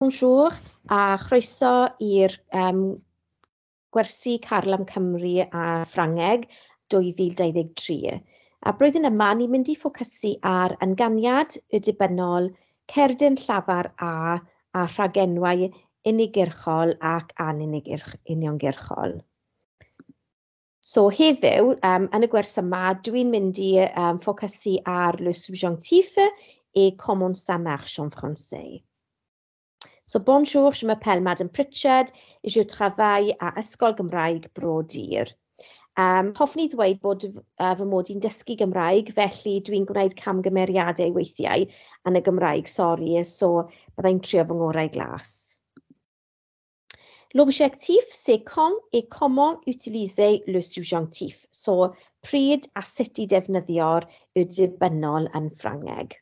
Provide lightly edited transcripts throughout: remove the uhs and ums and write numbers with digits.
Bonjour a chroeso i'r um, gwersi Carlam Cymru a Ffrangeg 2023. A blwyddyn yma, ni'n mynd i ffocysu ar ynganiad y dibynnol, cerdyn llafar A a rhagenwau unigyrchol ac anuniongyrchol. So heddiw, um, yn y gwers yma, dwi'n mynd i um, ffocysu ar le subjonctif et comment ça marche en français. So bonjour, je m'appelle Madame Pritchard et je travaille à Ysgol Gymraeg Bro Dur. Um, hoffwn i ddweud bod fy mod i'n dysgu Gymraeg, felly dwi'n gwneud camgymeriadau weithiau yn y Gymraeg, sori, so byddai'n trio fy ngorau glas. L'objectif, c'est quand et comment utiliser le subjonctif. So, pryd a sut i defnyddio'r y dibynnol yn Ffrangeg.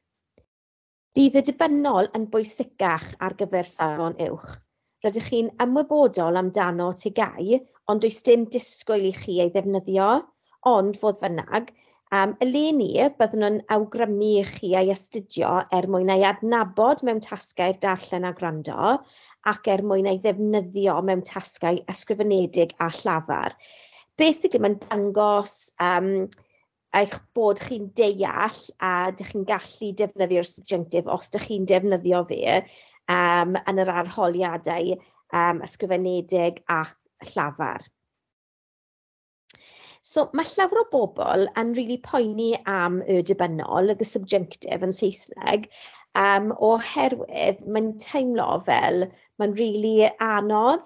Bydd y dibynnol yn bwysicach ar gyfer safon uwch. Rydych chi'n ymwybodol amdano TGAU, ond does dim disgwyl i chi ei ddefnyddio. Ond, fodd bynnag, um, eleni byddwn yn awgrymu i chi ei astudio er mwyn ei adnabod mewn tasgau'r darllen a gwrando ac er mwyn ei ddefnyddio mewn tasgau ysgrifenedig a llafar. Basically, mae'n dangos um, eich bod chi'n deall a dych chi'n gallu defnyddio'r subjunctive os dych chi'n defnyddio fe um, yn yr arholiadau um, ysgrifenedig a llafar. So mae llawer o bobl yn really poeni am y dibynnol, the subjunctive yn Saesneg, um, oherwydd mae'n teimlo fel mae'n really anodd.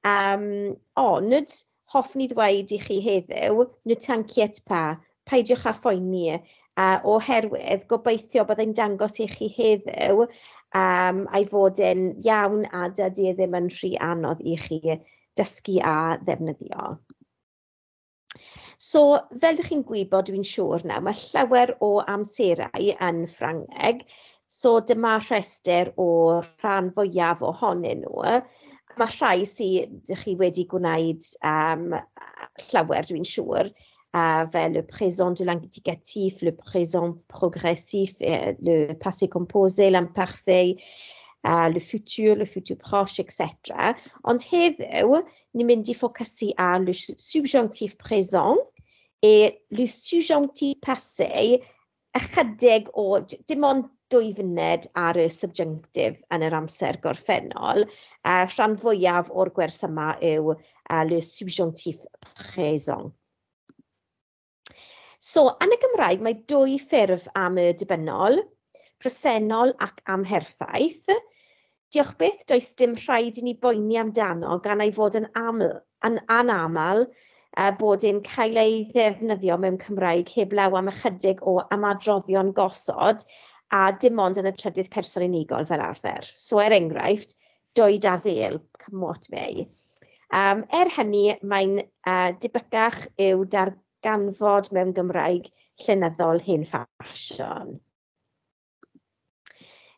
Um, ond hoffwn i ddweud i chi heddiw, ne t'inquiète pas, peidiwch â phoeni, uh, oherwydd gobeithio byddai'n dangos i chi heddiw um, a'i fod yn iawn a dydy e ddim yn rhy anodd i chi dysgu a ddefnyddio. So, fel ydych chi'n gwybod, dwi'n siŵr nawr, mae llawer o amserau yn Ffrangeg. So, dyma rhestr o'r rhan fwyaf ohonyn nhw. Mae rhai sydd ydych chi wedi gwneud um, llawer, dwi'n siŵr, fel le présent de l'indicatif, le présent progressif, le passé composé, l'imparfait, le futur, le futur proche, etc. Ond heddiw, ni'n mynd i ffocysu ar le subjonctif présent et le subjonctif passé, ychydig o, dim ond dwy funud ar y subjunctive yn yr amser gorffennol. A rhan fwyaf o'r gwers yma yw le subjonctif présent. So, yn y Gymraeg mae dwy ffurf am y dibynnol, presennol ac amherffaith. Diolch byth, does dim rhaid i ni boeni amdano gan ei fod yn, aml, yn anaml uh, bod e'n cael ei ddefnyddio mewn Cymraeg heblaw am ychydig o ymadroddion gosod a dim ond yn y trydydd person unigol fel arfer. So, er enghraifft, doed a ddel, come what may. Um, er hynny, mae'n uh, debycach yw darganfod mewn Gymraeg llenyddol hen ffasiwn.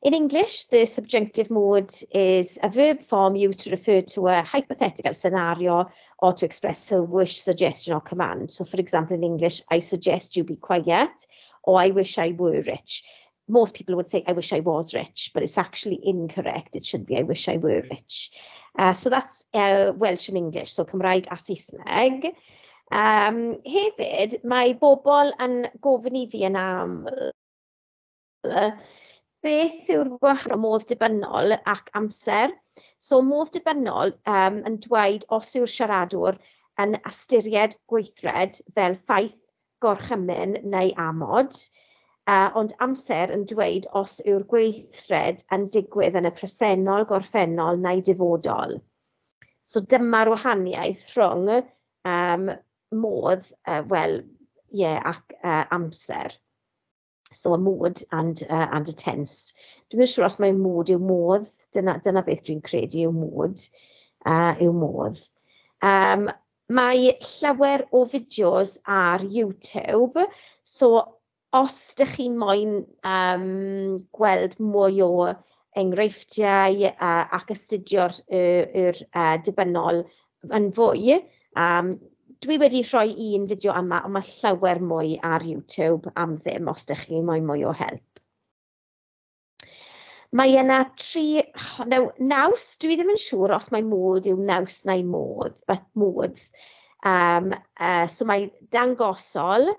In English, the subjunctive mood is a verb form used to refer to a hypothetical scenario or to express a wish, suggestion or command. So, for example, in English, I suggest you be quiet or I wish I were rich. Most people would say, I wish I was rich, but it's actually incorrect. It should be, I wish I were rich. So that's Welsh and English, so Cymraeg a Saesneg. Um, hefyd, mae bobl yn gofyn i fi yn aml beth yw'r gwahanol modd dibynnol ac amser. So modd dibynnol um, yn dweud os yw'r siaradwr yn ystyried gweithred fel ffaith, gorchymyn neu amod, uh, ond amser yn dweud os yw'r gweithred yn digwydd yn y presennol, gorffennol neu dyfodol. So dyma'r wahaniaeth rhwng um, modd, uh, wel, yeah, ac uh, amser. So a mood and, and a tense. Dwi'n yn siŵr os mae mood yw modd. Dyna, dyna beth dwi'n credu yw mood. Uh, yw modd. Um, mae llawer o fideos ar YouTube. So os ydych chi'n moyn um, gweld mwy o enghreifftiau uh, ac astudio'r yr, yr, uh, dibynnol yn fwy, um, dwi wedi rhoi un fideo yma, ond mae llawer mwy ar YouTube am ddim os ydych chi'n moyn mwy o help. Mae yna tri... Now, naws, dwi ddim yn siŵr os mae mode yw naws neu modd, but modes. So mae dangosol,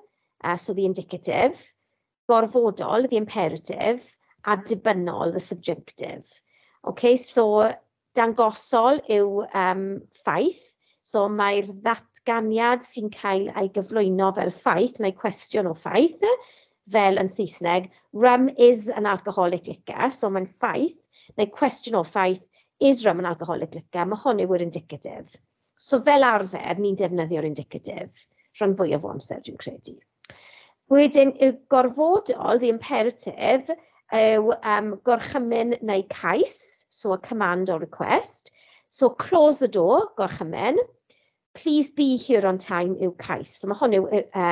so the indicative, gorfodol, the imperative, a dibynnol, the subjunctive. Okay, so dangosol yw ffaith, so mae'r ddatganiad sy'n cael ei gyflwyno fel ffaith, neu cwestiwn o ffaith, fel yn Saesneg, "Rum is an alcoholic liquor", so mae'n ffaith, neu cwestiwn o ffaith, "Is rum an alcoholic liquor?" Mae hwn yw'r indicative. So fel arfer, ni'n defnyddio'r indicative, rhan fwyaf o amser, dwi'n credu. Wedyn, y gorfodol, the imperative, yw gorchymyn neu cais, so a command or request. So "Close the door", gorchymyn. "Please be here on time" yw cais. So mae hwn yw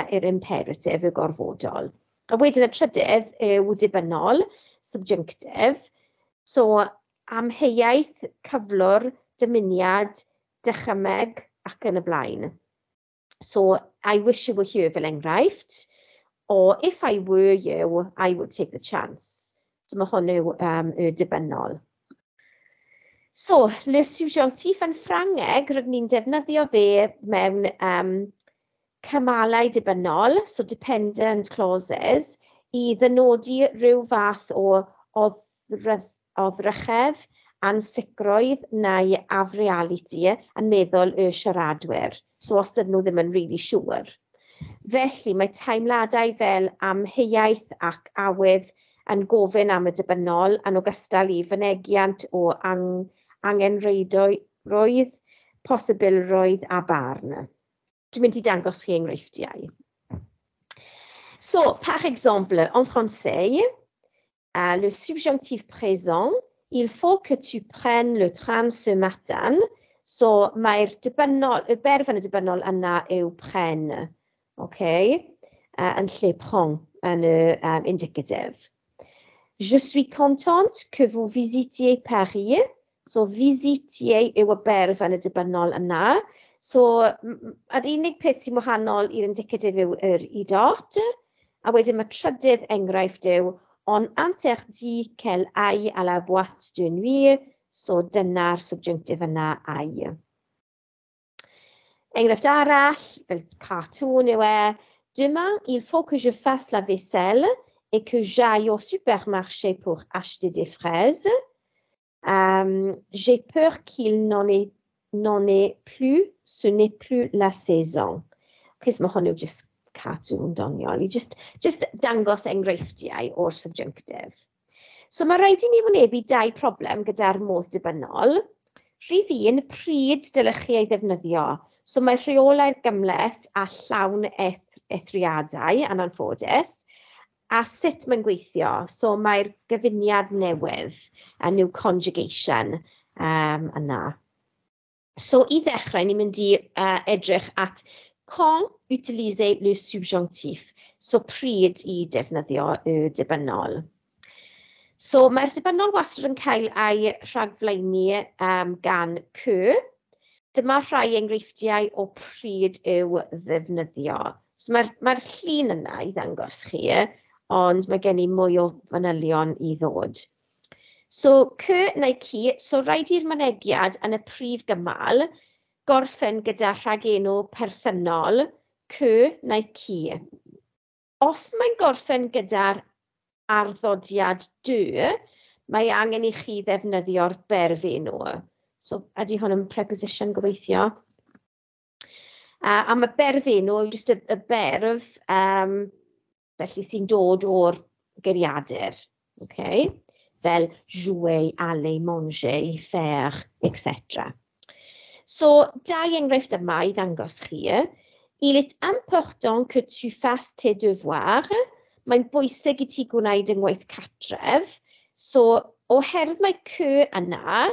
yr imperative, yw gorfodol. A wedyn y trydydd yw dibynnol, subjunctive. So amheuaeth, cyflwr, dymuniad, dychymeg ac yn y blaen. So "I wish you were here" fel enghraifft, or "If I were you, I would take the chance." So mae hwn yw y dibynnol. So, le subjonctif yn Ffrangeg, rydyn ni'n defnyddio fe mewn cymalau dibynnol, so dependent clauses, i ddynodi rhyw fath o oddrychedd, ansicrwydd neu afreality yn meddwl y siaradwyr. So os dydyn nhw ddim yn really siŵr. Felly mae teimladau fel amheuaeth ac awydd yn gofyn am y dibynnol yn ogystal i fynegiant o angenrheidrwydd, posibilrwydd a barn. Dwi'n mynd i dangos chi enghreifftiau. So, par exemple, en français, le subjonctif présent, "Il faut que tu prennes le train ce matin." So, mae'r dibynnol, y berf yn y dibynnol yna yw "prenne", okay? Yn lle "prends" yn y indicative. "Je suis contente que vous visitiez Paris." So, "visitiez" yw y berf yn y dibynnol yna. So, yr unig peth sy'n wahanol i'r indicative yw yr i dot. A wedyn mae trydydd enghraifft yw "On interdit qu'elle aille à la boîte de nuit." So dyna'r subjunctive yna, "aille". Enghraifft arall, fel cartoon yw e. "Demain, il faut que je fasse la vaisselle et que j'aille au supermarché pour acheter des fraises. J'ai peur qu'il n'en ait plus, ce n'est plus la saison." Okay, so mae hwn yw just cartoon doniol, i just dangos enghreifftiau o'r subjunctive. So mae rhaid i ni wynebu dau problem gyda'r modd dibynnol. Rhif 1, pryd dylech chi ei ddefnyddio? So mae rheolau'r gymhleth a llawn eithriadau, yn anffodus, a sut mae'n gweithio. So mae'r gyfuniad newydd, a new conjugation yna. So i ddechrau, ni'n mynd i edrych at quand utiliser le subjonctif. So pryd i defnyddio y dibynnol. So mae'r dibynnol wastad yn cael ei rhagflaenu gan "que". Dyma rhai enghreifftiau o pryd i'w ddefnyddio. So mae'r llun yna i ddangos chi, ond mae gen i mwy o fanylion i ddod. So, "que" neu "qui", so rhaid i'r mynegiad yn y prif gymal gorffen gyda rhagenw perthynol, "que" neu "qui". Os mae'n gorffen gyda'r arddodiad "de", mae angen i chi ddefnyddio'r berfenw. So, ydy hwn yn preposition, gobeithio? A mae berfenw yw jyst y berf felly sy'n dod o'r geiriadur. Okay? Fel jouer, aller, manger, faire, etc. So, dau enghraifft yma i ddangos chi. "Il est important que tu fasses tes devoirs." Mae'n bwysig i ti gwneud yng ngwaith cartref. So, oherwydd mae "que" yna,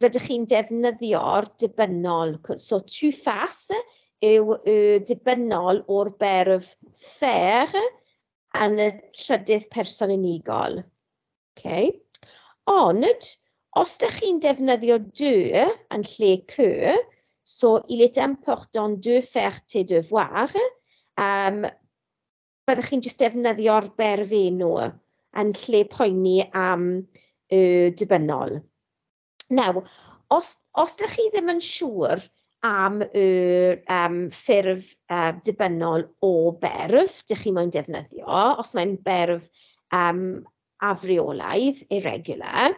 rydych chi'n defnyddio'r dibynnol. So, "tu fasses" yw y dibynnol o'r berf "faire" yn y trydydd person unigol. Okay. Ond, os ydych chi'n defnyddio "de" yn lle "que", so "Il est important de faire tes devoirs", byddwch chi'n jyst defnyddio'r berfenw yn lle poeni am y y dibynnol. Nawr, os dych chi ddim yn siŵr am y ffurf dibynnol o berf dych chi moyn defnyddio, os mae'n berf afreolaidd, irregular,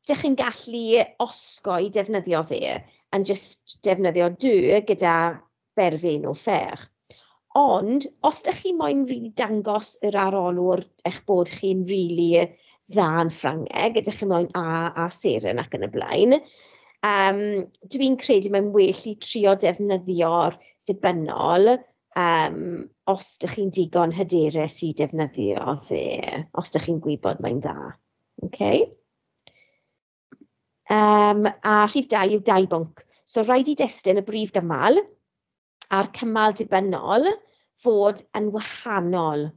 dych chi'n gallu osgoi defnyddio fe yn jyst defnyddio de gyda berfenw faire. Ond, os dych chi moyn rili dangos yr arolwr eich bod chi'n rili dda yn Ffrangeg, ydych chi moyn A a seren ac yn y blaen, dwi'n credu mae'n well i trio defnyddio'r dibynnol os dych chi'n digon hyderus i defnyddio fe, os dych chi'n gwybod mae'n dda. Okay? A rhif 2 yw 2 bwnc. So rhaid i destun y brif gymal a'r cymal dibynnol fod yn wahanol.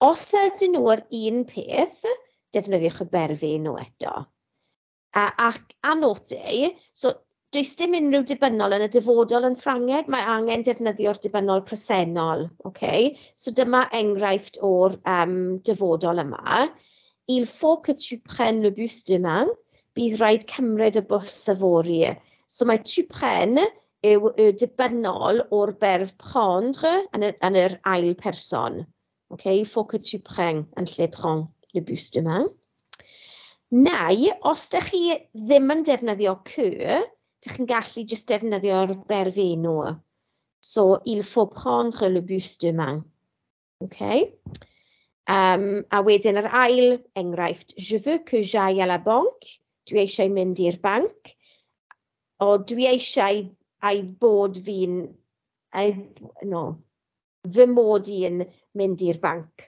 Os ydyn nhw'r un peth, defnyddiwch y berfenw eto. Ac a nodi, so does dim unrhyw dibynnol yn y dyfodol yn Ffrangeg, mae angen defnyddio'r dibynnol presennol. Okay? So dyma enghraifft o'r dyfodol yma. "Il faut que tu prennes le bus demain." Bydd rhaid cymryd y bws yfory. So mae "tu prennes" yw y dibynnol o'r berf "prendre" yn yr ail person. Okay? "Il faut que tu prennes" yn lle "prends le bus demain". Neu, os ydych chi ddim yn defnyddio "que", ydych chi'n gallu jyst defnyddio'r berfenw. So, "Il faut prendre le bus demain". Okay? A wedyn yr ail enghraifft, "Je veux que j'aille à la banque." Dwi eisiau mynd i'r banc. O, dwi eisiau ei bod fi'n... Ei, no, fy mod i'n mynd i'r banc.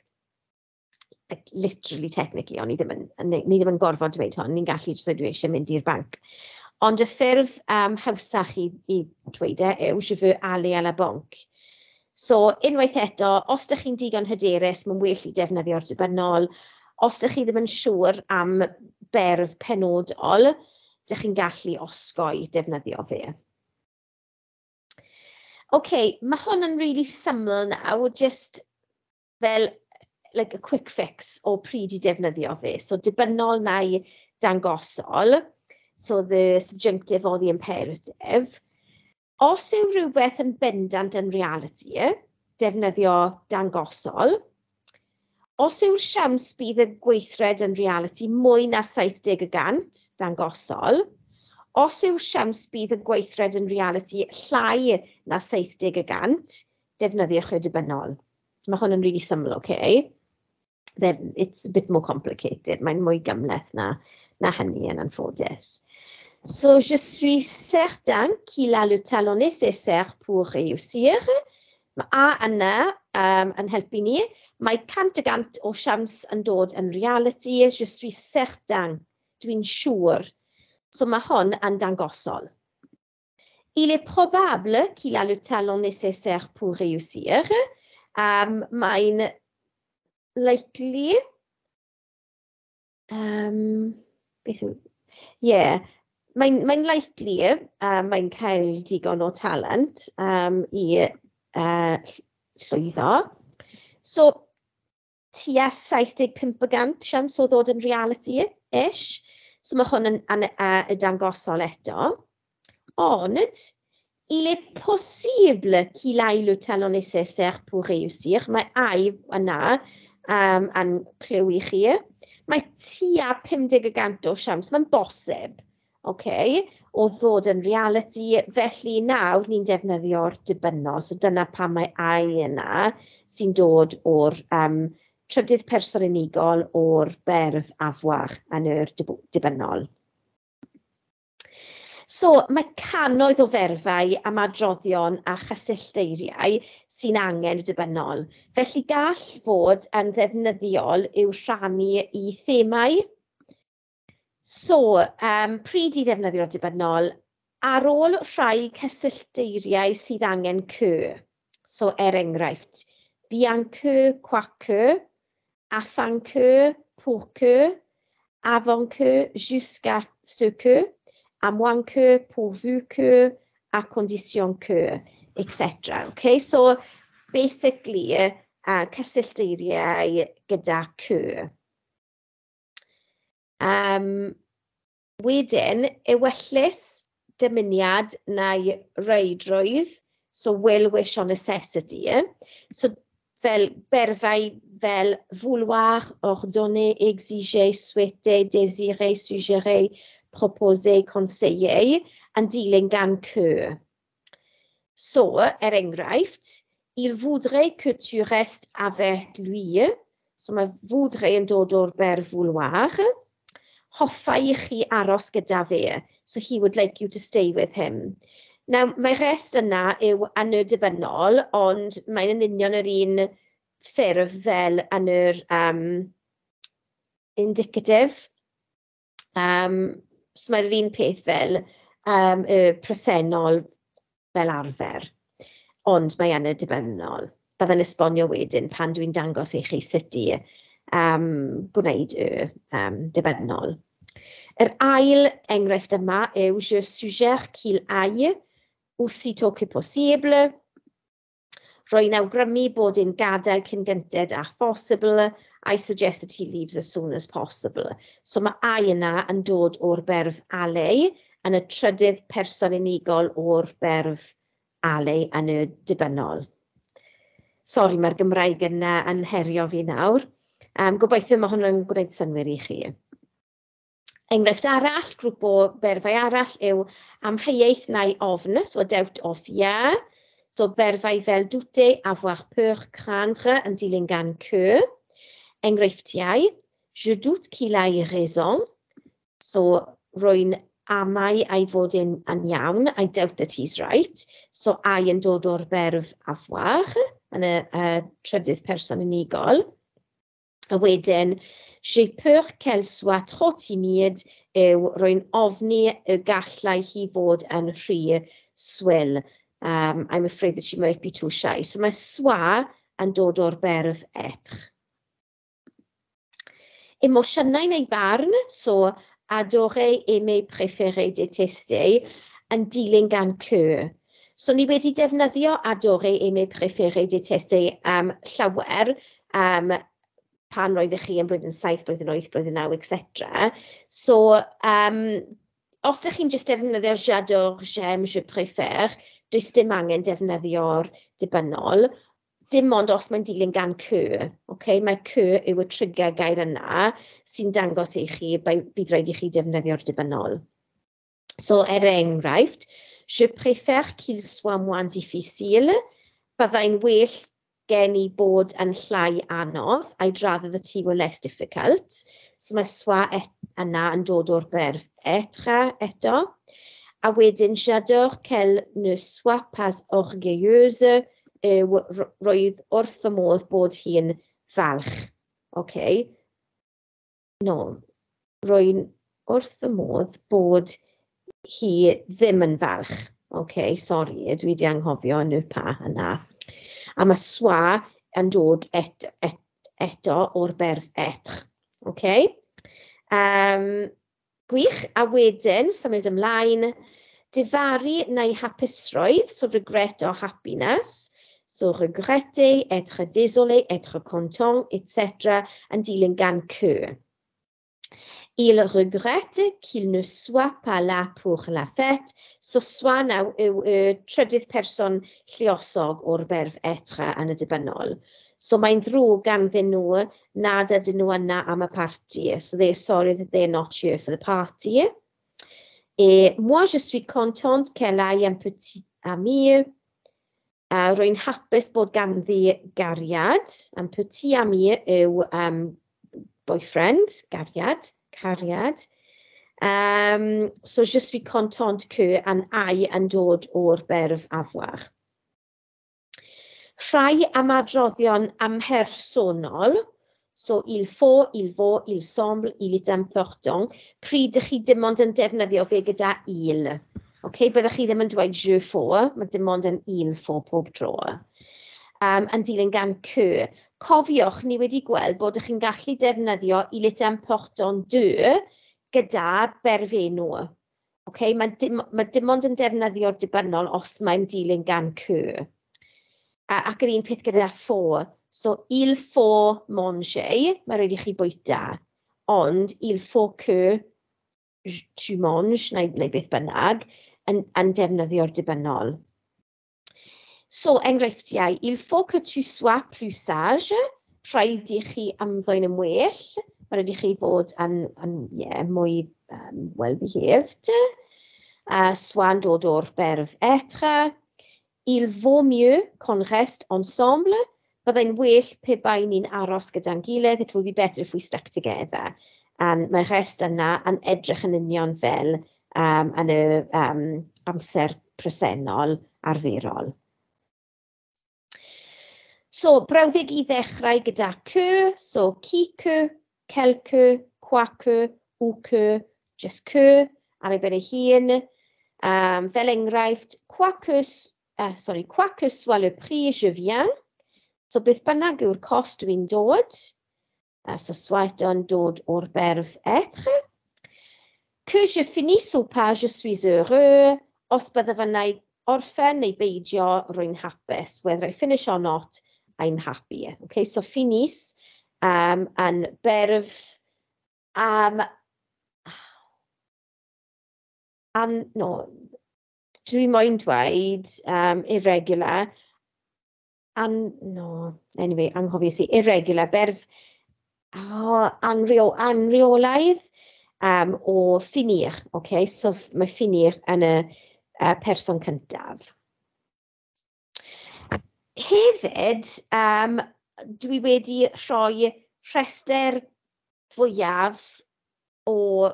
Like, literally, technically, ond ni ddim yn gorfod dweud hon, ni'n gallu jyst dweud "dwi eisiau mynd i'r banc". Ond y ffurf hawsach i dweud e yw "Je veux aller à la banque". So, unwaith eto, os ydych chi'n digon hyderus, mae'n well i defnyddio'r dibynnol. Os ydych chi ddim yn siŵr am berf penodol, ydych chi'n gallu osgoi defnyddio fe. OK, mae hwn yn really syml nawr, just fel like a quick fix o pryd i defnyddio fe. So, dibynnol neu dangosol, so the subjunctive or the imperative. Os yw rhywbeth yn bendant yn reality, defnyddio dangosol. Os yw'r siawns bydd y gweithred yn reality mwy na 70%, dangosol. Os yw'r siawns bydd y gweithred yn reality llai na 70%, defnyddiwch y dibynnol. Mae hwn yn really syml, okay? Then it's a bit more complicated. Mae'n mwy gymhleth na hynny yn anffodus. So, "Je suis certain qu'il a le talent nécessaire pour réussir." Mae "à" yna yn helpu ni. Mae 100% o siawns yn dod yn reality. "Je suis certain." Dwi'n siŵr. So mae hwn yn dangosol. "Il est probable qu'il a le talent nécessaire pour réussir." Mae'n likely. Beth yw? Yeah, mae'n likely, mae'n cael digon o talent i llwyddo. So, tua 75% siawns o ddod yn reality-ish. So mae hwn yn y dangosol eto. Ond, "Il est possible qu'il ait le talent nécessaire pour réussir." Mae "ait" yna yn clyw i chi. Mae tua 50% o siawns, mae'n bosib, okay, o ddod yn reality. Felly nawr ni'n defnyddio'r dibynnol. So dyna pam mae "ait" yna sy'n dod o'r trydydd person unigol o'r berf "avoir" yn yr dibynnol. So, mae cannoedd o ferfau, ymadroddion a chysyllteiriau sy'n angen y dibynnol. Felly gall fod yn ddefnyddiol i'w rhannu i themau. So, pryd i ddefnyddio'r dibynnol? Ar ôl rhai cysyllteiriau sydd angen "que". So, er enghraifft, bien que, quoique, afin que, pour que, avant que, jusqu'à ce que, à moins que, pourvu que, à condition que, etc. Okay? So, basically, cysyllteiriau gyda "que". Wedyn, ewyllys, dymuniad neu reidrwydd, so will, wish or necessity. So fel berfau fel vouloir, ordonner, exiger, souhaiter, désirer, suggérer, proposer, conseiller, yn dilyn gan que. So, er enghraifft, il voudrait que tu restes avec lui. So mae voudrait yn dod o'r berf vouloir. Hoffai i chi aros gyda fe. So he would like you to stay with him. Nawr, mae rest yna yw yn y dibynnol, ond mae'n yn union yr un ffurf fel yn yr indicative. So mae'r un peth fel y presennol fel arfer, ond mae yn y dibynnol. Byddai'n esbonio wedyn pan dwi'n dangos i chi sut i gwneud y dibynnol. Yr ail enghraifft yma yw je suggère qu'il aille aussitôt que possible. Rwy'n awgrymu bod e'n gadael cyn gynted â phosibl. I suggest that he leaves as soon as possible. So mae aille yna yn dod o'r berf aller yn y trydydd person unigol o'r berf aller yn y dibynnol. Sori, mae'r Gymraeg yn herio fi nawr. Gobeithio mae hwn yn gwneud synnwyr i chi. Enghraifft arall, grŵp o berfau arall yw amheuaeth neu ofn, so doubt or fear. So berfau fel douter, avoir peur, craindre yn dilyn gan que. Enghreifftiau, je doute qu'il ait raison. So rwy'n amau ei fod yn iawn, I doubt that he's right. So ait yn dod o'r berf avoir yn y trydydd person unigol. A wedyn, j'ai peur qu'elle soit trop timide yw rwy'n ofni y gallai hi fod yn rhy swil. I'm afraid that she might be too shy. So mae soit yn dod o'r berf être. Emosiynau neu barn, so adorer, aimer, préférer, détester, yn dilyn gan que. So ni wedi defnyddio adorer, aimer, préférer, détester llawer pan roeddech chi yn blwyddyn 7, blwyddyn 8, blwyddyn 9, etc. So, os ydych chi'n jyst defnyddio j'adore, j'aime, je préfère, does dim angen defnyddio'r dibynnol. Dim ond os mae'n dilyn gan que. Okay? Mae que yw y trigger gair yna sy'n dangos i chi bydd rhaid i chi defnyddio'r dibynnol. So, er enghraifft, je préfère qu'il soit moins difficile. Byddai'n well gen i bod yn llai anodd. I'd rather that he were less difficult. So mae soit yna yn dod o'r berf être eto. A wedyn, j'adore qu'elle ne soit pas orgueilleuse yw roedd wrth fy modd bod hi'n falch. Okay. No, rwy'n wrth fy modd bod hi ddim yn falch. Okay, sori, dwi wedi anghofio yn y pa yna. A mae soit yn dod eto o'r berf être. Okay? Gwych, a wedyn, symud ymlaen, difaru neu hapusrwydd, so regret or happiness. So regretter, être désolé, être content, etc. yn dilyn gan que. Il regrette qu'il ne soit pas là pour la fête. So soit nawr yw y trydydd person lluosog o'r berf être yn y dibynnol. So mae'n ddrwg ganddyn nhw nad ydyn nhw yna am y parti. So they're sorry that they're not here for the party. Et moi, je suis contente qu'elle ait un petit ami. Rwy'n hapus bod ganddi gariad. Un petit ami yw boyfriend, gariad, cariad. So je suis contente que an ait yn dod o'r berf avoir. Rhai ymadroddion amhersonol, so il faut, il vaut, il semble, il est important, pryd ydych chi dim ond yn defnyddio fe gyda il. Okay, byddwch chi ddim yn dweud je faut, mae dim ond yn il faut pob tro. Yn dilyn gan que. Cofiwch, ni wedi gweld bod ych chi'n gallu defnyddio il est important de gyda berfenw. Okay, mae dim ond yn defnyddio'r dibynnol os mae'n dilyn gan que. Ac yr un peth gyda faut. So, il faut manger, mae rhaid i chi bwyta. Ond il faut que tu manges, neu beth bynnag, yn defnyddio'r dibynnol. So, enghreifftiau, il faut que tu sois plus sage, rhaid i chi ymddwyn yn well, mae rhaid i chi fod yn yeah, mwy well-behaved. Sois yn dod o'r berf être. Il vaut mieux qu'on reste ensemble, byddai'n well pe bai ni'n aros gyda'n gilydd, it will be better if we stuck together. And mae rest yna yn edrych yn union fel yn y amser presennol arferol. So, brawddeg i ddechrau gyda que, so qui que, quel que, quoi que, où que, just que, ar ei ben ei hun. Fel enghraifft, quoi que soit le prix, je viens. So, beth bynnag yw'r cost, dwi'n dod. So, soit yn dod o'r berf être. Que je finisse ou pas, je suis heureux. Os byddaf yna i orffen neu beidio, rwy'n hapus. Whether I finish or not, I'm happy. Okay, so finisse yn berf no, dwi moyn dweud irregular, no, anyway, anghofies i, irregular, berf anreolaidd o finir, okay, so mae finir yn y person cyntaf. Hefyd, dwi wedi rhoi rhestr fwyaf o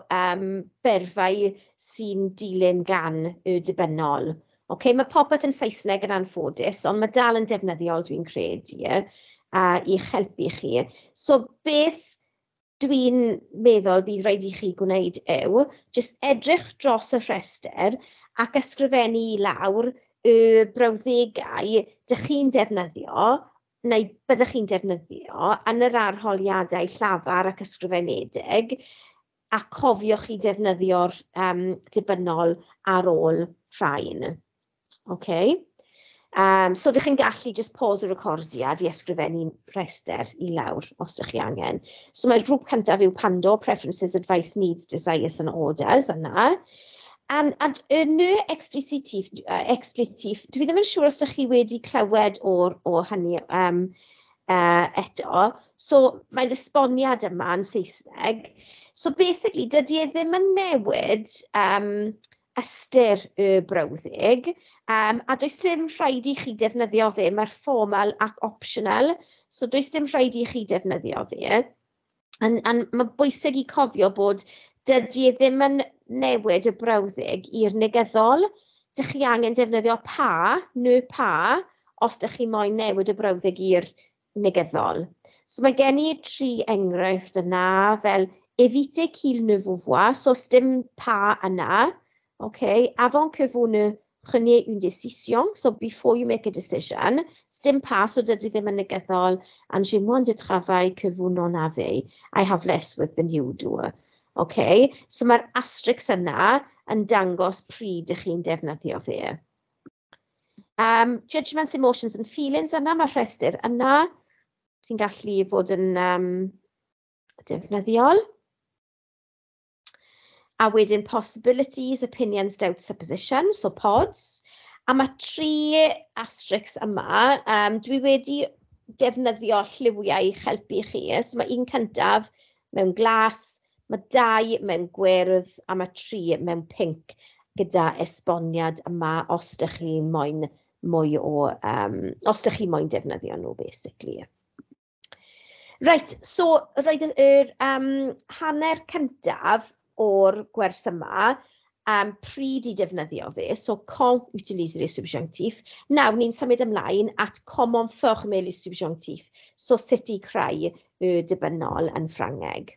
berfau sy'n dilyn gan y dibynnol. Okay, mae popeth yn Saesneg yn anffodus, ond mae dal yn defnyddiol, dwi'n credu, i'ch helpu chi. So beth dwi'n meddwl bydd rhaid i chi gwneud yw jyst edrych dros y rhestr ac ysgrifennu i lawr y brawddegau dych chi'n defnyddio neu byddwch chi'n defnyddio yn yr arholiadau llafar ac ysgrifenedig, a cofiwch chi defnyddio'r dibynnol ar ôl rhain. Okay. So, dych chi'n gallu just pause y recordiad i ysgrifennu rhestr i lawr os ydych chi angen. So, mae'r grŵp cyntaf yw PANDO, Preferences, Advice, Needs, Desires and Orders yna. And y ne explétif, dwi ddim yn siŵr os ydych chi wedi clywed o hynny eto. So, mae'r esboniad yma yn Saesneg. So, basically, dydy e ddim yn newid ystyr y brawddeg, a does dim rhaid i chi defnyddio fe, mae'r formal ac optional, so does dim rhaid i chi defnyddio fe. And mae bwysig i cofio bod dydy e ddim yn newid y brawddeg i'r negyddol. Dych chi angen defnyddio pas, ne pas, os dych chi moyn newid y brawddeg i'r negyddol. So mae gen i tri enghraifft yna, fel évitez qu'il ne vous voie, so dim pas yna, okay, avant que vous ne preniez une décision, so before you make a decision, dim pas, so dydy ddim yn negyddol, and j'ai moins de travail que vous n'en avez, I have less work than you do. Okay, so mae'r asterisk yna yn dangos pryd ydych chi'n defnyddio fe. Judgments, emotions and feelings yna, mae'r rhestr yna sy'n gallu fod yn defnyddiol. A wedyn possibilities, opinions, doubts, suppositions, so pods. A mae tri asterisks yma. Dwi wedi defnyddio lliwiau i'ch helpu chi. So mae un cyntaf mewn glas, mae dau mewn gwyrdd a mae tri mewn pinc gyda esboniad yma os ydych chi moyn mwy o, os ydych chi moyn defnyddio nhw, basically. Reit, so roedd yr hanner cyntaf o'r gwers yma, pryd i defnyddio fe, so quand utiliser le subjonctif. Nawr, ni'n symud ymlaen at comment former le subjonctif, so sut i creu y dibynnol yn Ffrangeg.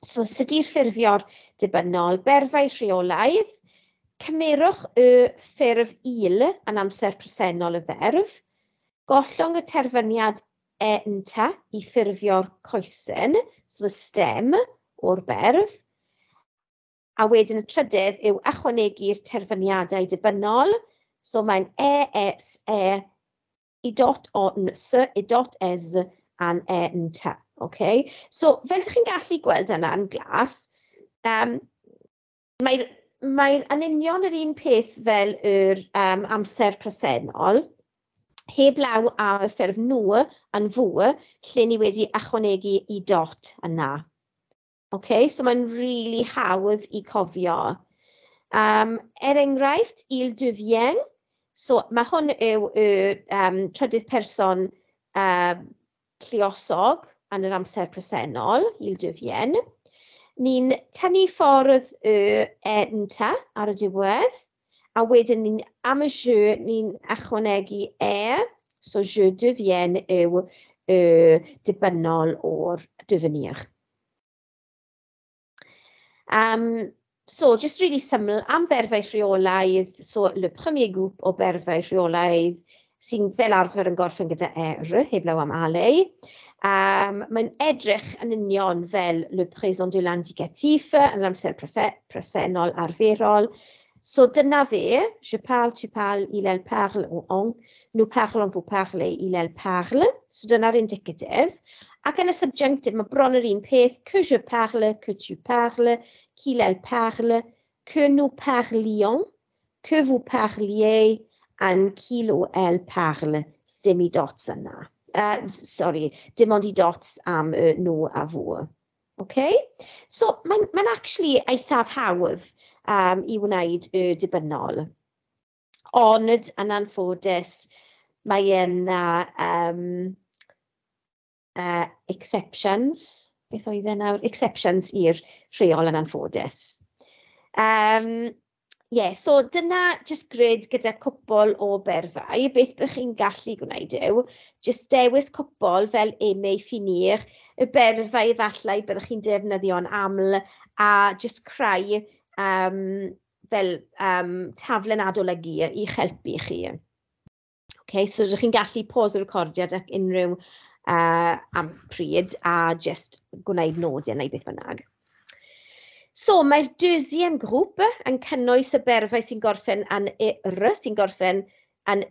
So, sut i ffurfio'r dibynnol? Berfau rheolaidd, cymerwch y ffurf il yn amser presennol y ferf, gollwng y terfyniad e n t i ffurfio'r coesyn, so the stem o'r berf, a wedyn y trydydd yw ychwanegu'r terfyniadau dibynnol, so mae'n e, s, e, i dot o n s, i dot s, an e n t. Okay? So, fel ydych chi'n gallu gweld yna yn glas, mae'r mae yn union yr un peth fel yr amser presennol, heblaw am y ffurf nous yn vous, lle ni wedi ychwanegu i dot yna. Okay, so mae'n really hawdd i cofio. Er enghraifft, il devient. So mae hwn yw y trydydd person lluosog yn yr amser presennol, il devient. Ni'n tynnu ffordd y nt ar y diwedd, a wedyn ni'n, am y je, ni'n ychwanegu e, so je deviens yw y dibynnol o'r devenir. So, just really syml, am berfau rheolaidd, so le premier groupe o berfau rheolaidd sy'n fel arfer yn gorffen gyda er, heblaw am aller. Mae'n edrych yn union fel le présent de l'indicatif yn yr amser presennol arferol. So dyna fe, je parle, tu parles, il, elle parle ou on, nous parlons, vous parlez, il, elle parle. So dyna'r indicative. Ac yn y subjunctive, mae bron yr un peth, que je parle, que tu parles, qu'il, elle parle, que nous parlions, que vous parliez, and qu'il ou elle parle. Dim i dots yna. Sorry, dim ond i dots am y nous a vous. Okay? So mae'n actually eithaf hawdd i wneud y dibynnol. Ond, yn anffodus, mae yna exceptions. Beth oedd e nawr? Exceptions i'r rheol yn anffodus. Yeah, so dyna just grid gyda cwpl o berfau. Beth bych chi'n gallu gwneud yw just dewis cwpl fel aimer, finir, y berfau efallai byddwch chi'n defnyddio'n aml, a just creu fel taflen adolygu i'ch helpu chi. Okay, so rydych chi'n gallu pause y recordiad ac unrhyw am pryd a just gwneud nodau neu beth bynnag. So, mae'r deuxième groupe yn cynnwys y berfau sy'n gorffen yn ir, sy'n gorffen yn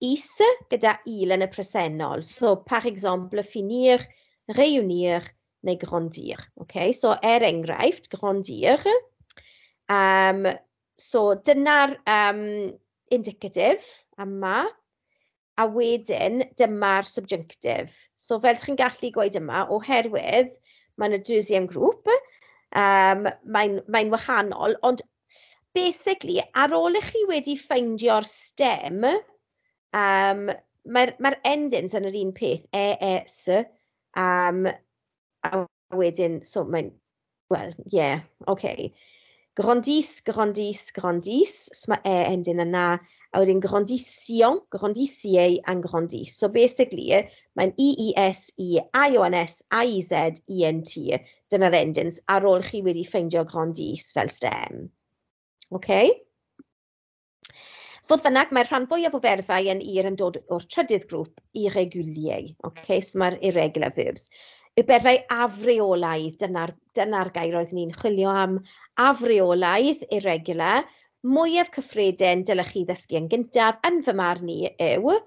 is gyda il yn y presennol. So, par exemple, finir, réunir neu grandir. Okay? So, er enghraifft, grandir. So, dyna'r indicative yma. A wedyn, dyma'r subjunctive. So, fel chi'n gallu gweud yma, oherwydd mae'n y deuxième groupe, mae'n wahanol, ond basically, ar ôl i chi wedi ffeindio'r stem, mae'r endings yn yr un peth, e, e, s, a wedyn, so mae'n, well, yeah, okay. Grandisse, grandis, grandissent, so mae e ending yna, a wedyn grandissions, grandissiez, and grandissent. So basically, mae'n E, E, S, E, I, O, N, S, I, E, Z, E, N, T. Dyna'r endings ar ôl chi wedi ffeindio grandissent fel stem. Okay? Fodd bynnag, mae'r rhan fwyaf o ferfau yn ir yn dod o'r trydydd grŵp, irrégulier. Okay? So mae'r irregular verbs. Y berfau afreolaidd, dyna gair oedd ni'n chwilio am. Afreolaidd, irregular, mwyaf cyffredin dylech chi ddysgu yn gyntaf, yn fy marn i, yw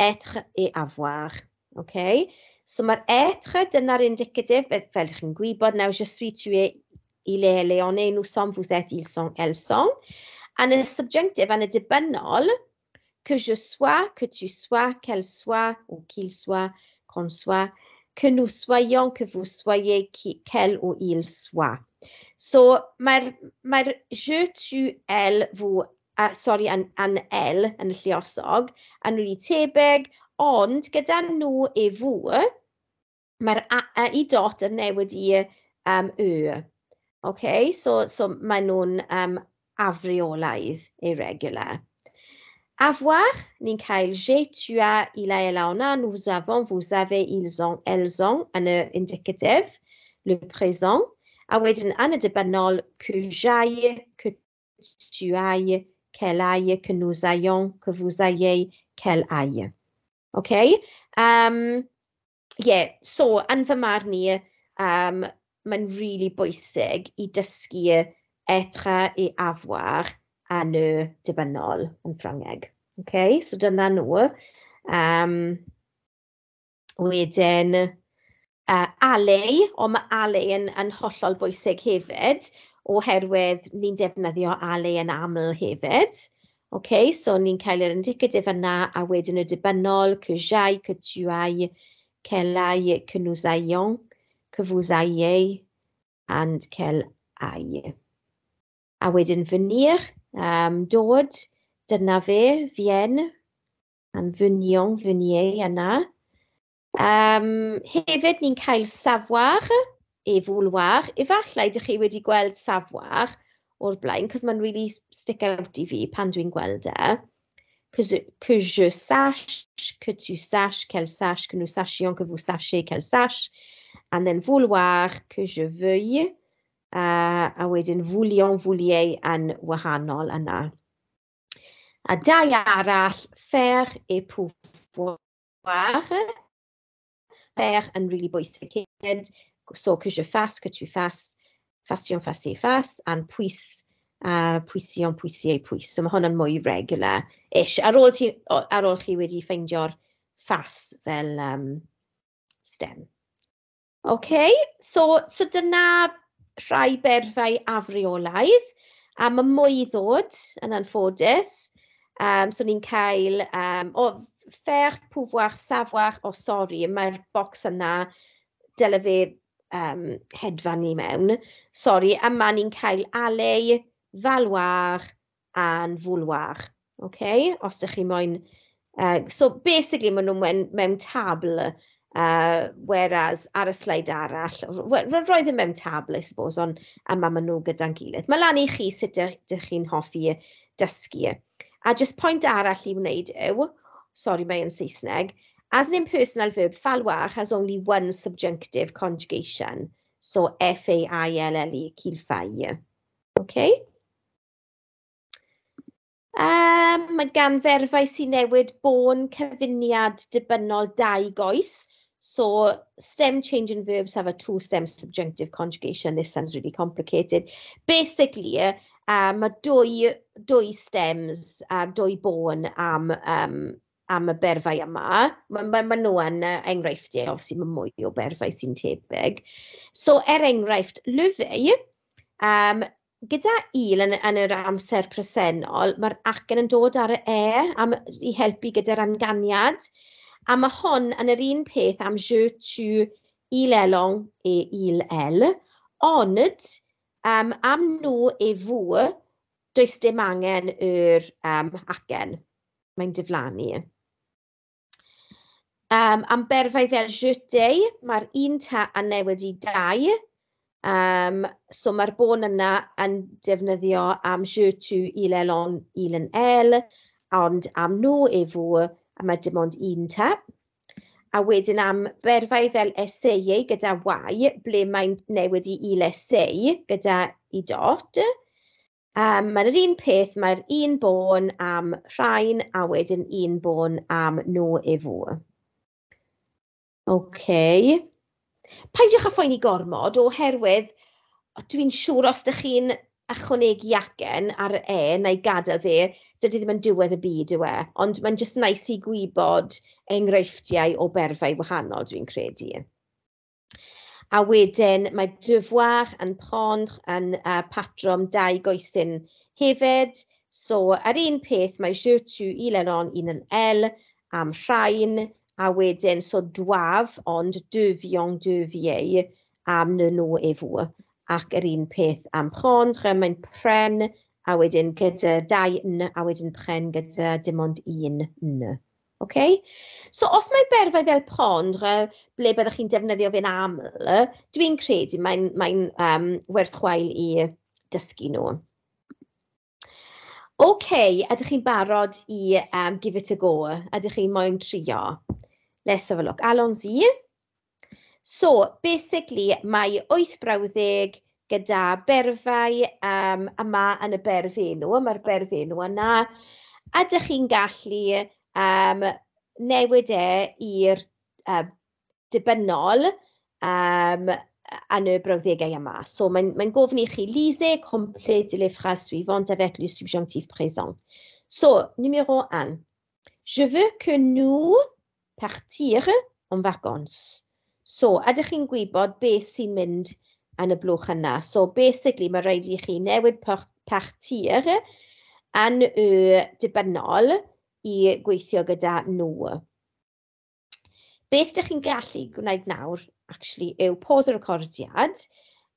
être et avoir. Okay? So mae'r être, dyna'r indicative, fel chi'n gwybod nawr, je suis, tu es, il est, elle est, on est, nous sommes, vous êtes, ils sont, elles sont. Yn y subjunctive, yn y dibynnol, que je sois, que tu sois, qu'elle soit, ou qu'il soit, qu'on soit, que nous soyons, que vous soyez, qu'elle ou il soit. So mae'r je, tu, elle, vous, sorry, an elle yn y lluosog, yn rili tebyg, ond gyda nous et vous, mae'r i dot yn newid i y. Okay, so maen nhw'n afreolaidd, irregular. Avoir, ni'n cael j'ai, tu as, il a, elle a, on a, nous avons, vous avez, ils ont, elles ont, yn y indicative, le présent. A wedyn yn y dibynnol, que j'aille, que tu ailles, qu'elle aille, que nous ayons, que vous ayez, qu'elle aille. Okay? Yeah, so yn fy marn i, mae'n really bwysig i dysgu être et avoir yn y dibynnol yn Ffrangeg. Okay, so dyna nhw. Wedyn, Aller, ond mae aller yn hollol bwysig hefyd, oherwydd ni'n defnyddio aller yn aml hefyd. OK, so ni'n cael yr indicative yna a wedyn y dibynnol, que j'aille, que tu ailles, qu'elle aille, que nous aillions, que vous ailliez, and qu'elle aille. A wedyn venir, dod, dyna fe, vienne, and venions, veniez yna. Hefyd ni'n cael savoir et vouloir. Efallai ydych chi wedi gweld savoir o'r blaen, cos mae'n really stick out i fi pan dwi'n gweld e. Que je sache, que tu saches, qu'elle sache, que nous sachions, que vous sachiez, qu'elle sache. And then vouloir, que je veuille. A wedyn voulions, vouliez yn wahanol yna. A dau arall, faire et pouvoir. Faire yn really bwysig hefyd. So, que je fasse, que tu fasses, fassions, fassiez, fassent, and puisse, puissions, puissiez, puissent. So mae hwn yn mwy regular-ish. Ar ôl chi wedi ffeindio'r fasse fel stem. OK, so dyna rhai berfau afreolaidd. A mae mwy i ddod yn anffodus. So ni'n cael o, faire, pouvoir, savoir, oh sorry, mae'r bocs yna, dyle fe hedfan ni mewn. Sorry, yma ni'n cael aller, valoir and vouloir. OK, os ydych chi moyn. So basically, maen nhw mewn tabl, whereas ar y sleid arall, roedd e mewn tabl, I suppose, ond yma maen nhw gyda'n gilydd. Mae lan i chi sut ydych chi'n hoffi dysgu. A just pwynt arall i wneud yw, sorry, mae yn Saesneg, as an impersonal verb, falloir has only one subjunctive conjugation. So faille, qu'il faille. Okay? Mae gan ferfau sy'n newid bôn cyfuniad dibynnol dau goes. So stem changing verbs have a two-stem subjunctive conjugation. This sounds really complicated. Basically, mae dwy stems a dwy bôn am y berfau yma. Ma nhw yn enghreifftiau, obviously mae mwy o berfau sy'n tebyg. So, er enghraifft, lever, gyda il yn yr amser presennol, mae'r acen yn dod ar y e i helpu gyda'r ynganiad. A mae hon yn yr un peth am je, tu, il, elle, on et ils, elles. Ond, am nous et vous, does dim angen yr acen. Mae'n diflannu. Am berfau fel jeter, mae'r un t yn newid i dau. So mae'r bôn yna yn defnyddio am je, tu, il, elle, on, ils and elles, ond am nous et vous, a mae dim ond un t. A wedyn am berfau fel essayer gyda y, ble mae'n newid i il essaie gyda i dot. Mae'r un peth, mae'r un bôn am rhain a wedyn un bôn am nous et vous. OK. Peidiwch â phoeni gormod oherwydd dwi'n siŵr os ydych chi'n ychwanegu acen ar y e neu gadael fe, dydy ddim yn diwedd y byd yw e. Ond mae'n just nice i gwybod enghreifftiau o berfau wahanol, dwi'n credu. A wedyn mae devoir yn prendre yn patrwm dau goesyn hefyd. So, yr un peth, mae je, tu, il, elle, on, ils and elles am rhain, a wedyn, so doivent, ond devions, deviez am nous et vous. Ac yr un peth am prendre, mae'n prennent, a wedyn gyda dau n, a wedyn prennent gyda dim ond un n. Okay? So, os mae berfau fel prendre, ble byddwch chi'n defnyddio fe'n aml, dwi'n credu mae'n werth chweil i dysgu nhw. OK, ydych chi'n barod i give it a go? Ydych chi'n moyn trio? Let's have a look. Allons-y. So, basically, mae wyth brawddeg gyda berfau yma yn y berfenw. Mae'r berfenw yna. Ydych chi'n gallu newid e i'r dibynnol yn y brawddegau yma? So, mae'n gofyn i chi lisez, complétez les phrases suivantes avec le subjonctif présent. So, numéro 1. Je veux que nous partir en vacances. So, ydych chi'n gwybod beth sy'n mynd yn y blwch yna? So, basically, mae rhaid i chi newid partir yn y dibynnol i gweithio gyda nhw. Beth ydych chi'n gallu gwneud nawr, actually, yw pause y recordiad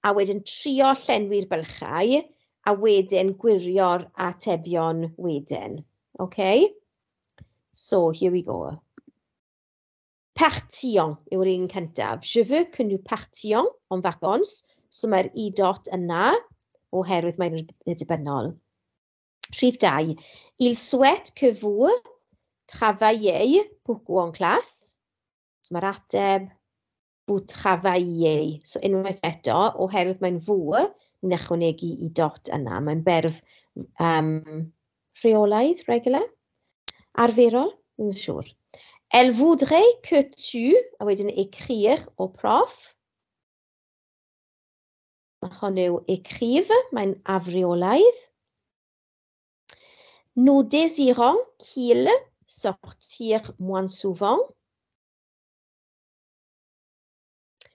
a wedyn trio llenwi'r bylchau a wedyn gwirio'r atebion wedyn. Okay? So, here we go. Partions yw'r un cyntaf. Je veux que nous partions en vacances. So mae'r i dot yna oherwydd mae'n dibynnol. Rhif 2. Il souhaite que vous travaillez beaucoup en classe. So mae'r ateb vous travaillez. So unwaith eto, oherwydd mae'n vous, ni'n ychwanegu i dot yna. Mae'n berf rheolaidd, regular, arferol, ddim yn siŵr. Elle voudrait que tu, a wedyn écrire au prof. Mae hon yw écrive, mae'n afreolaidd. Nous désirons qu'il sortir moins souvent.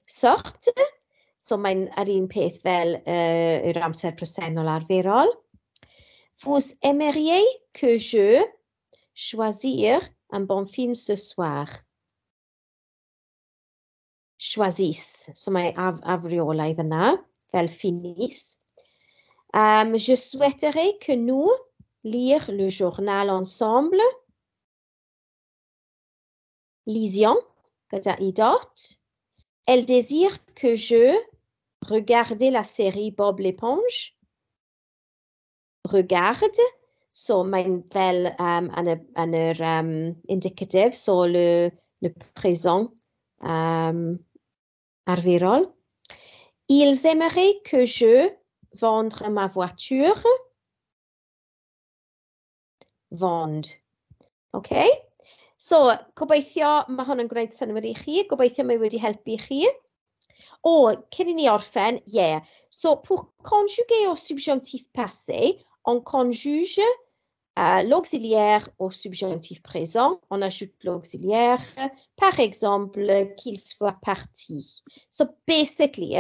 Sorte, so mae'n yr un peth fel yr amser presennol arferol. Vous aimeriez que je choisir un bon film ce soir. Choisisse, so mae afreolaidd yna, fel finisse. Je souhaiterais que nous lire le journal ensemble. Lisions, gyda i dot. Elle désire que je regarde la série Bob l'éponge. Regarde. So mae'n fel yn yr indicative, so le présent arferol. Ils aimeraient que je vendre ma voiture. Vende. Okay? So, gobeithio mae hwn yn gwneud synnwyr i chi. Gobeithio mae wedi helpu chi. O, cyn i ni orffen, yeah. So, pour conjuguer au subjonctif passé, on conjugue l'auxiliaire au subjonctif présent. On ajoute l'auxiliaire, par exemple, qu'il soit parti. So, basically,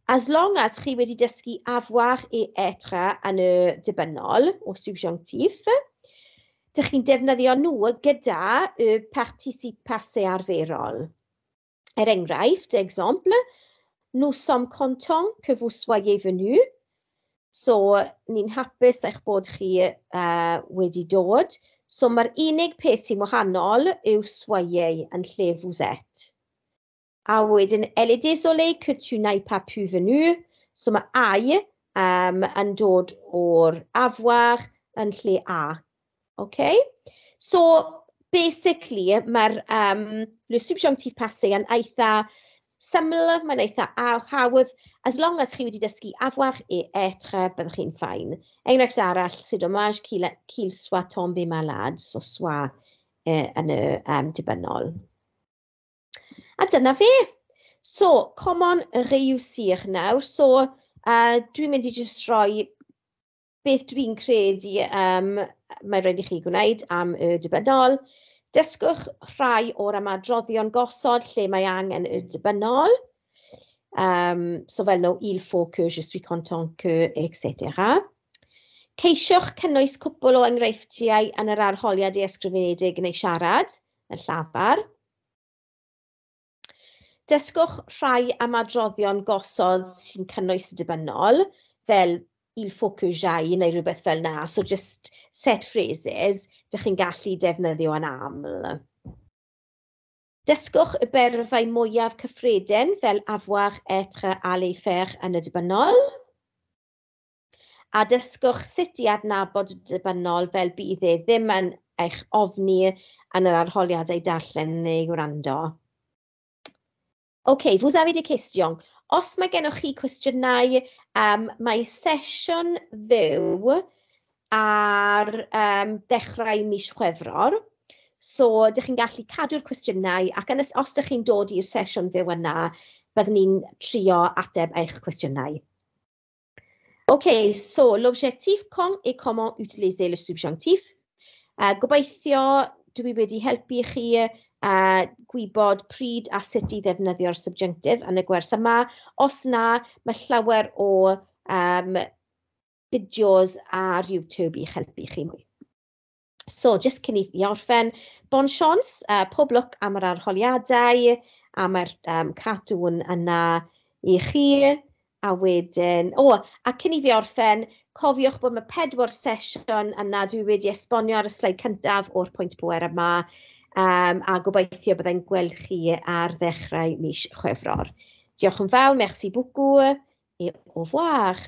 as long as chi wedi dysgu avoir et être yn y dibynnol o subjonctif, dych chi'n defnyddio nhw gyda y participe passé arferol. Er enghraifft, exemple, nous sommes contents que vous soyez venus. So, ni'n hapus eich bod chi wedi dod. So, mae'r unig peth sy'n wahanol yw soyez yn lle vous êtes. A wedyn, elle est désolée que tu n'aies pas pu venir. So, mae ai yn dod o'r avoir yn lle a. Okay? So, basically, mae'r le subjonctif passé yn eitha syml, mae'n eitha hawdd. As long as chi wedi dysgu avoir et être, byddwch chi'n fine. Enghraifft arall, c'est dommage qu'il soit tombé malade, so soit yn y dibynnol. A dyna fe. So, comment réussir nawr. So, dwi'n mynd i just rhoi beth dwi'n credu mae rhaid i chi gwneud am y dibynnol. Dysgwch rhai o'r ymadroddion gosod lle mae angen y dibynnol. So fel no, il faut que, je suis content que, etc. Ceisiwch cynnwys cwpl o enghreifftiau yn yr arholiad i ysgrifenedig neu siarad, yn llafar. Dysgwch rhai ymadroddion gosod sy'n cynnwys y dibynnol, fel il faut que j'aille neu rhywbeth fel na. So just set phrases, dych chi'n gallu defnyddio yn aml. Dysgwch y berfau mwyaf cyffredin fel avoir, être, aller, faire yn y dibynnol. A dysgwch sut i adnabod y dibynnol fel bydd e ddim yn eich ofni yn yr arholiadau darllen neu gwrando. OK, vous avez des questions. Os mae gennych chi cwestiynau, mae sesiwn fyw ar ddechrau mis Chwefror. So, dych chi'n gallu cadw'r cwestiynau ac os dych chi'n dod i'r sesiwn fyw yna, byddwn ni'n trio ateb eich cwestiynau. OK, so l'objectif, quand et comment utiliser le subjonctif. Gobeithio dwi wedi helpu chi. Gwybod pryd a sut i ddefnyddio'r subjunctive yn y gwers yma. Os na, mae llawer o fideos ar YouTube i'ch helpu chi mwy. So, jyst cyn i fi orffen, bonne chance, pob lwc am yr arholiadau, a mae'r cartŵn yna i chi. A wedyn, o, a cyn i fi orffen, cofiwch bod mae 4 sesiwn yna dwi wedi esbonio ar y sleid cyntaf o'r pwynt pŵer yma, a gobeithio byddai'n gweld chi ar ddechrau mis Chwefror. Diolch yn fawr, merci beaucoup, et au revoir.